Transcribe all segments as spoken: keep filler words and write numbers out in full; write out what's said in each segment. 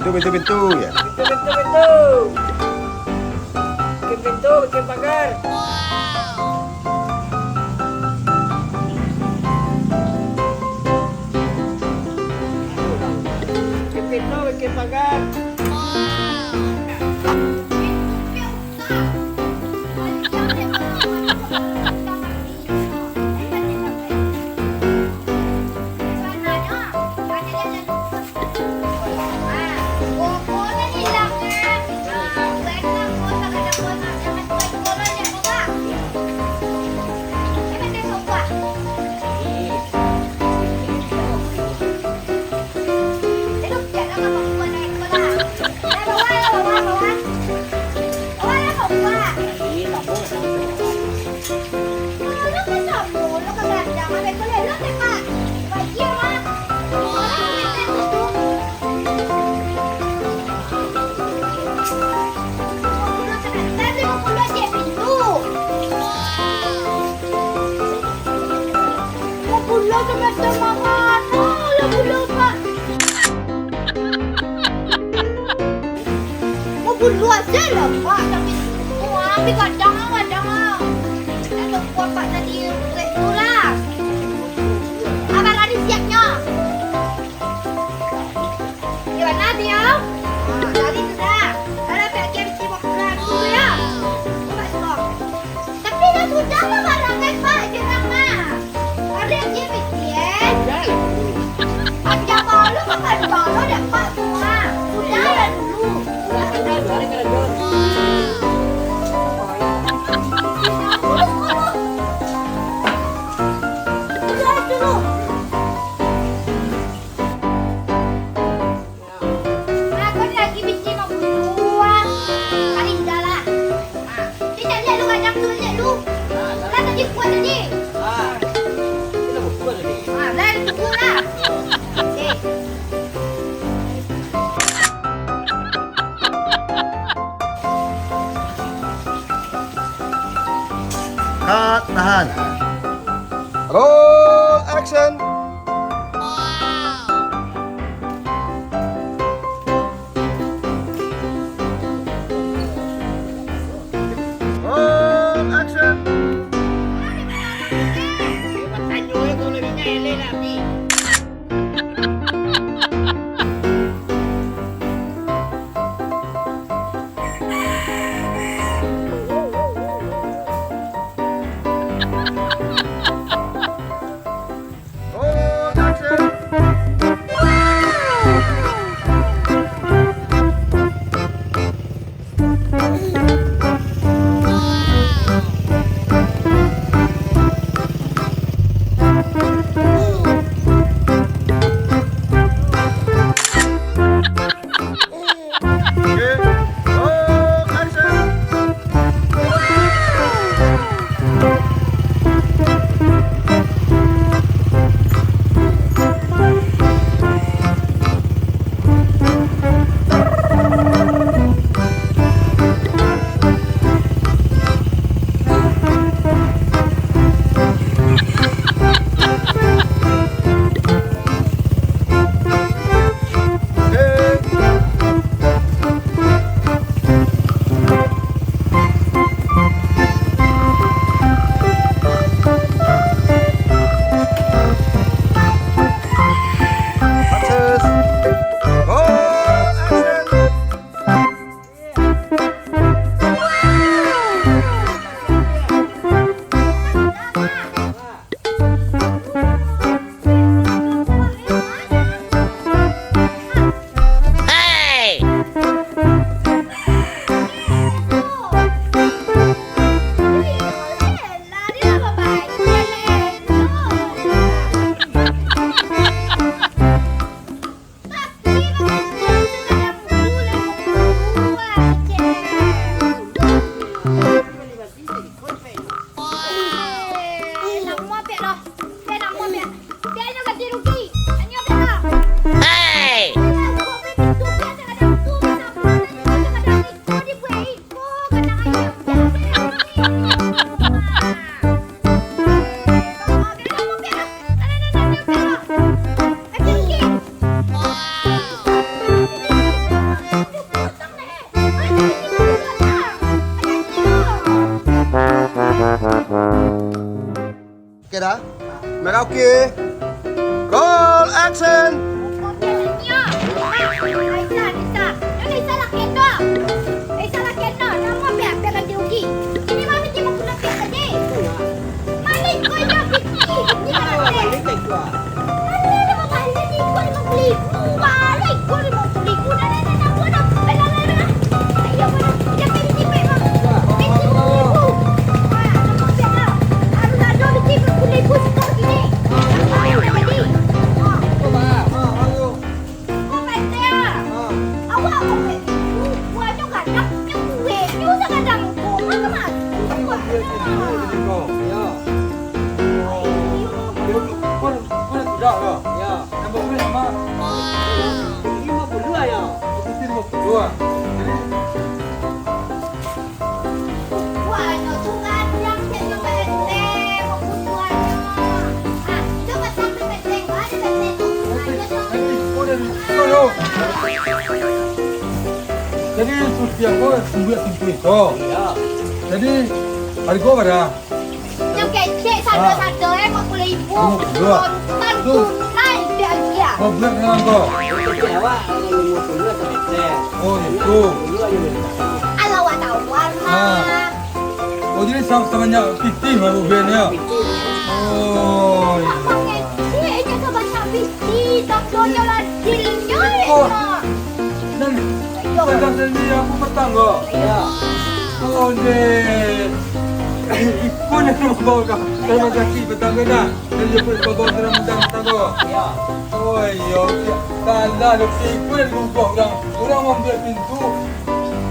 Pintu, pintu, pintu, ya. Pintu, pintu, pintu. Bikin pintu, bikin pagar. Bikin pintu, bikin pagar. Mau bunuh aja lah, Pak. Tapi, wah, tapi kadang, kadang, ah. Ada buah, Pak, tadi, duit tu lah. Abang lari siapnya. Di mana dia? Ah, lari sudah. Kalau tak, dia mesti mau pulang dulu, ya. Cepat, sudah. Tapi lah sudah lah barang kan, Pak, jerang mah. Ada je B T S. Panjang malu, kapan malu dapat semua. Sudah lah dulu. Sudah dulu. Aku ni lagi bisi mabuluah. Paling dah lah. Ah, kita lihat lu kadang tu, lihat lu. Lah tadi kuat tadi. Ah, kita buka tadi. Ah, lah tunggu lah. Eh. Cut, tahan. Roll, action. Roll, action. Oke dah. Merah oke. Roll action. Jadi, sudah ko, duit simpul ko. Jadi, harga bara? Nyo kecek sado-sado, eh, limo puluah ribu. Limo puluah. Kontan tunai, biar dia. Oh, bulan dengan ko. Jadi awak, kalau limo puluah sampai sen. Oh, itu. Limo puluah aja boleh. Alah, awak tawar lah. Oh, jadi sa-, sabanyak pitih lah, Ruben, ya? Pitih. Oh, iya. Abang kecek, eh, sabanyak pitih, tak doyo lah, dilnyo, eh. Dan Iyo. Kadang sendiri aku petang ko. Iyo. Oh, deh. Iko ni rumah bau dah. Kalau sakit petang ko dah. Dan dia pun bau dalam petang ko. Iyo. Oh, iyo. Salah, iko yang rumah orang. Orang mambuek pintu.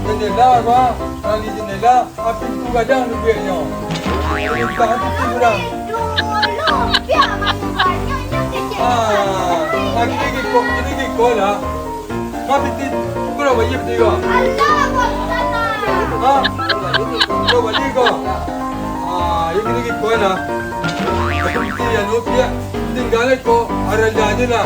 Jendela ko, ah. Tali jendela. Tapi tu gadang duitnyo. Mintak tu tu urang. Ah, lagi, lagi kok, lagi kok lah. Tapi ti, kau lah wajib tiga. Alah, kau sana. Ha? Kau wajib kau. Ah, lagi, lagi kau lah. Tapi ti anu, dia tinggal kau, arah jalan je lah.